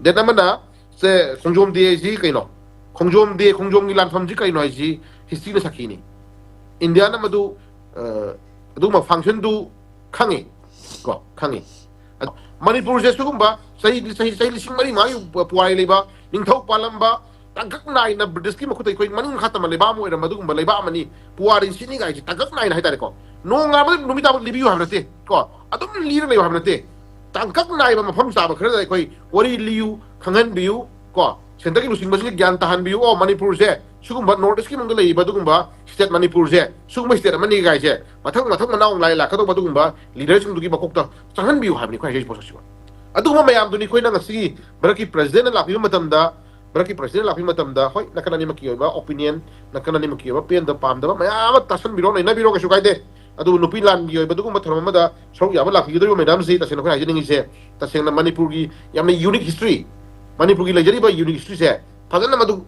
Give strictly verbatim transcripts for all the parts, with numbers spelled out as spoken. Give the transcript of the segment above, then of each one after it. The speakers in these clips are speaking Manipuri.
ꯗꯦꯠ ꯑꯃꯅ ꯁꯦ ꯈꯣꯡꯖꯣꯝ ꯗꯦ ꯍꯥꯏꯁꯤ ꯀꯩꯅꯣ? ꯈꯣꯡꯖꯣꯝ ꯗꯦ, ꯈꯣꯡꯖꯣꯝꯒꯤ ꯂꯥꯟꯐꯝꯁꯤ ꯀꯩꯅꯣ ꯍꯥꯏꯁꯤ ꯍꯤꯁꯇ꯭ꯔꯤꯅ ꯁꯥꯈꯤꯅꯤ꯫ ꯏꯟꯗꯤꯌꯥꯅ ꯃꯗꯨ ꯑ, ꯑꯗꯨꯒꯨꯝꯕ ꯐꯪꯁꯟꯗꯨ ꯈꯪꯉꯤ꯫ ꯀꯣ, ꯈꯪꯉꯤ꯫ ꯑꯗꯣ ꯃꯅꯤꯄꯨꯔꯁꯦ ꯁꯤꯒꯨꯝꯕ ꯆꯍꯤ ꯆꯍꯤ ꯆꯍꯤ ꯂꯤꯁꯤꯡ ꯃꯔꯤ ꯃꯉꯥꯒꯤ ꯄꯨꯋꯥꯔꯤ ꯂꯩꯕ, ꯅꯤꯡꯊꯧ ꯄꯥꯜꯂꯝꯕ, ꯇꯥꯡꯀꯛ ꯅꯥꯏꯅ ꯕ꯭ꯔꯤꯇꯤꯁꯀꯤ ꯃꯈꯨꯠꯇ ꯑꯩꯈꯣꯏ ꯃꯅꯤꯡ ꯃꯈꯥ ꯇꯝꯕ ꯂꯩꯕꯥꯛ ꯑꯃ ꯑꯣꯏꯔꯝꯕ ꯑꯗꯨꯒꯨꯝꯕ ꯂꯩꯕꯥꯛ ꯑꯃꯅꯤ꯫ ꯄꯨꯋꯥꯔꯤ ꯁꯤꯅꯤꯒꯥꯏꯁꯦ ꯇꯥꯡꯀꯛ ꯅꯥꯏꯅ ꯍꯥꯏꯇꯥꯔꯦꯀꯣ, ꯅꯣꯡꯉꯥꯟꯕꯗ ꯅꯨꯃꯤꯠ ꯇꯥꯕ ꯂꯤꯕꯤꯌꯨ ꯍꯥꯏꯕ ꯅꯠꯇꯦ꯫ ꯀꯣ, ꯑꯗꯨꯝ ꯂꯤꯔ ꯂꯩꯌꯨ ꯍꯥꯏꯕ ꯅꯠꯇꯦ꯫ ꯇꯥꯡꯀꯛ ꯅꯥꯏꯕ ꯃꯐꯝ ꯆꯥꯕ ꯈꯔꯗ ꯑꯩꯈꯣꯏ ꯋꯥꯔꯤ ꯂꯤꯌꯨ, ꯈꯪꯍꯟꯕꯤꯌꯨ꯫ ꯀꯣ, ꯁꯦꯟꯇꯔꯒꯤ ꯂꯨꯆꯤꯡꯕꯁꯤꯡꯅ ꯒ꯭ꯌꯥꯟ ꯇꯥꯍꯟꯕꯤꯌꯨ꯫ ꯑꯣ, ꯃꯅꯤꯄꯨꯔꯁꯦ ꯁꯤꯒꯨꯝꯕ ꯅꯣꯔꯠ ꯏꯁꯀꯤ ꯃꯅꯨꯡꯗ ꯂꯩꯔꯤꯕ ꯑꯗꯨꯒꯨꯝꯕ ꯁ꯭ꯇꯦꯠ ꯃꯅꯤꯄꯨꯔꯁꯦ ꯁꯤꯒꯨꯝꯕ ꯁ꯭ꯇꯦꯠ ꯑꯃꯅꯤ ꯀꯥꯏꯁꯦ ꯃꯊꯪ ꯃꯊꯪ ꯃꯅꯥꯎ ꯂꯥꯏ ꯂꯥꯛꯀꯗꯧꯕ ꯑꯗꯨꯒꯨꯝꯕ ꯂꯤꯗꯔꯁꯤꯡꯗꯨꯒꯤ ꯃꯀꯣꯛꯇ ꯆꯪꯍꯟꯕꯤꯌꯨ ꯍꯥꯏꯕꯅꯤ ꯑꯩꯈꯣꯏ ꯍꯥꯏꯖꯔꯤꯁꯤ ꯄꯣꯠꯁꯛꯁꯤꯕ꯫ ꯑꯗꯨꯒꯨꯝꯕ ꯃꯌꯥꯝꯗꯨꯅꯤ ꯑꯩꯈꯣꯏꯅ ꯉꯁꯤꯒꯤ ꯚꯥꯔꯠꯀꯤ ꯄ꯭ꯔꯁꯤꯗꯦꯟꯅ ꯂꯥꯛꯄꯤꯕ ꯃꯇꯝꯗ, ꯚꯥꯔꯠꯀꯤ ꯄ꯭ꯔꯁꯤꯗꯦꯟ ꯂꯥꯛꯄꯤꯕ ꯃꯇꯝꯗ, ꯍꯣꯏ, ꯅꯥꯀꯟ ꯑꯅꯤꯃꯛꯀꯤ ꯑꯣꯏꯕ ꯑꯣꯄꯤꯅꯤꯌꯟ, ꯅꯥꯀꯟ ꯑꯅꯤꯃꯛꯀꯤ ꯑꯣꯏꯕ ꯄꯦꯟꯗ ꯄꯥꯝꯗꯕ ꯃꯌꯥꯝ ꯑꯃ ꯇꯥꯁꯟꯕꯤꯔꯣ, ꯅꯩꯅꯕꯤꯔꯣ, ꯀꯩꯁꯨ ꯀꯥꯏꯗꯦ꯫ ꯑꯗꯨꯕꯨ ꯅꯨꯄꯤ ꯂꯥꯟꯒꯤ ꯑꯣꯏꯕ ꯑꯗꯨꯒꯨꯝꯕ ꯊꯧꯔꯝ ꯑꯃꯗ ꯁꯔꯨꯛ ꯌꯥꯕ ꯂꯥꯛꯄꯤꯒꯗꯧꯔꯤꯕ ꯃꯦꯗꯥꯝꯁꯤ ꯇꯁꯦꯡꯅ ꯑꯩꯈꯣꯏꯅ ꯍꯥꯏꯖꯅꯤꯡꯉꯤꯁꯦ, ꯇꯁꯦꯡꯅ ꯃꯅꯤꯄꯨꯔꯒꯤ ꯌꯥꯝꯅ ꯌꯨꯅꯤꯛ ꯍꯤꯁꯇ꯭ꯔꯤ, ꯃꯅꯤꯄꯨꯔꯒꯤ ꯂꯩꯖꯔꯤꯕ ꯌꯨꯅꯤꯛ ꯍꯤꯁꯇ꯭ꯔꯤꯁꯦ ꯐꯖꯅ ꯃꯗꯨ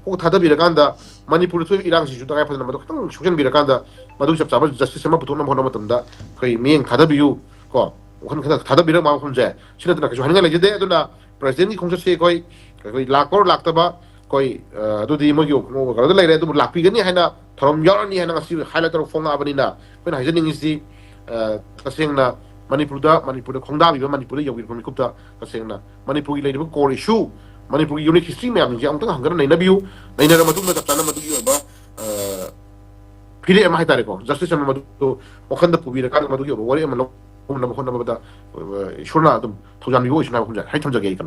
ꯀꯣꯛ ꯊꯥꯗꯕꯤꯔꯀꯥꯟꯗ, ꯃꯅꯤꯄꯨꯔꯗ ꯊꯣꯛꯏꯕ ꯏꯔꯥꯡꯁꯤꯁꯨ ꯇꯉꯥꯏ ꯐꯗꯅ ꯃꯗꯨ ꯈꯤꯇꯪ ꯁꯣꯛꯆꯟꯕꯤꯔꯀꯥꯟꯗ, ꯃꯗꯨꯒꯤ ꯆꯞ ꯆꯥꯕ ꯖꯁꯇꯤꯁ ꯑꯃ ꯄꯨꯊꯣꯛꯅꯕ ꯍꯣꯠꯅꯕ ꯃꯇꯝꯗ ꯑꯩꯈꯣꯏ ꯃꯤꯠꯌꯦꯡ ꯊꯥꯗꯕꯤꯌꯨ꯫ ꯀꯣ, ꯋꯥꯈꯜ ꯈꯔ ꯊꯥꯗꯕꯤꯔꯛꯄ ꯃꯐꯝꯁꯦ꯫ ꯁꯤ ꯅꯠꯇꯅ ꯀꯩꯁꯨ ꯍꯥꯏꯅꯤꯡꯉꯥꯏ ꯂꯩꯖꯗꯦ꯫ ꯑꯗꯨꯅ ꯄ꯭ꯔꯁꯤꯗꯦꯟꯒꯤ ꯈꯣꯡꯆꯠꯁꯦ ꯑꯩꯈꯣꯏ, ꯑꯩꯈꯣꯏ ꯂꯥꯛꯄ ꯑꯣꯔ ꯂꯥꯛꯇꯕ, ꯑꯩꯈꯣꯏ, ꯑ, ꯑꯗꯨꯗꯤ ꯃꯣꯏꯒꯤ ꯀꯩꯅꯣꯗ ꯂꯩꯔꯦ꯫ ꯑꯗꯨꯕꯨ ꯂꯥꯛꯄꯤꯒꯅꯤ ꯍꯥꯏꯅ, ꯊꯧꯔꯝ ꯌꯥꯎꯔꯅꯤ ꯍꯥꯏꯅ ꯉꯁꯤ ꯍꯥꯏꯂꯥꯏꯠ ꯇꯧꯔꯒ ꯐꯣꯡꯉꯛꯑꯕꯅꯤꯅ, ꯑꯩꯈꯣꯏꯅ ꯍꯥꯏꯖꯅꯤꯡꯉꯤꯁꯤ, ꯑ, ꯇꯁꯦꯡꯅ ꯃꯅꯤꯄꯨꯔꯗ, ꯃꯅꯤꯄꯨꯔꯗ ꯈꯣꯡꯗꯥꯕꯤꯕ, ꯃꯅꯤꯄꯨꯔꯗ ꯌꯧꯕꯤꯔꯛꯄ ꯃꯤꯀꯨꯞꯇ ꯇꯁꯦꯡꯅ ꯃꯅꯤꯄꯨꯔꯒꯤ ꯂꯩꯔꯤꯕ core issue, ꯃꯅꯤꯄꯨꯔꯒꯤ ꯌꯨꯅꯤꯛ ꯍꯤꯁꯇ꯭ꯔꯤ ꯃꯌꯥꯝꯁꯤꯡꯁꯦ ꯑꯃꯨꯛꯇꯪ ꯍꯪꯒꯠꯅ ꯅꯩꯅꯕꯤꯌꯨ꯫ ꯅꯩꯅꯔ ꯃꯇꯨꯡꯗ ꯆꯞ ꯆꯥꯅ ꯃꯗꯨꯒꯤ ꯑꯣꯏꯕ, ꯑ, ꯐꯤꯔꯦꯞ ꯑꯃ ꯍꯥꯏꯇꯥꯔꯦꯀꯣ, ꯖꯁꯇꯤꯁ ꯑꯃ ꯃꯗꯨ ꯋꯥꯈꯜꯗ ꯄꯨꯕꯤꯔꯀꯥꯟꯗ ꯃꯗꯨꯒꯤ ꯑꯣꯏꯕ ꯋꯥꯔꯦꯞ ꯑꯃ ꯂꯧꯅꯕ ꯍꯣꯠꯅꯕꯗ, ꯑ, ꯏꯁꯣꯔꯅ ꯑꯗꯨꯝ ꯊꯧꯖꯥꯟꯕꯤꯕ ꯑꯣꯏꯁꯅꯨ ꯍꯥꯏꯕ ꯋꯥꯐꯝꯁꯦ ꯍꯥꯏ ꯊꯝꯖꯒꯦ ꯑꯩ ꯀꯩꯅꯣ꯫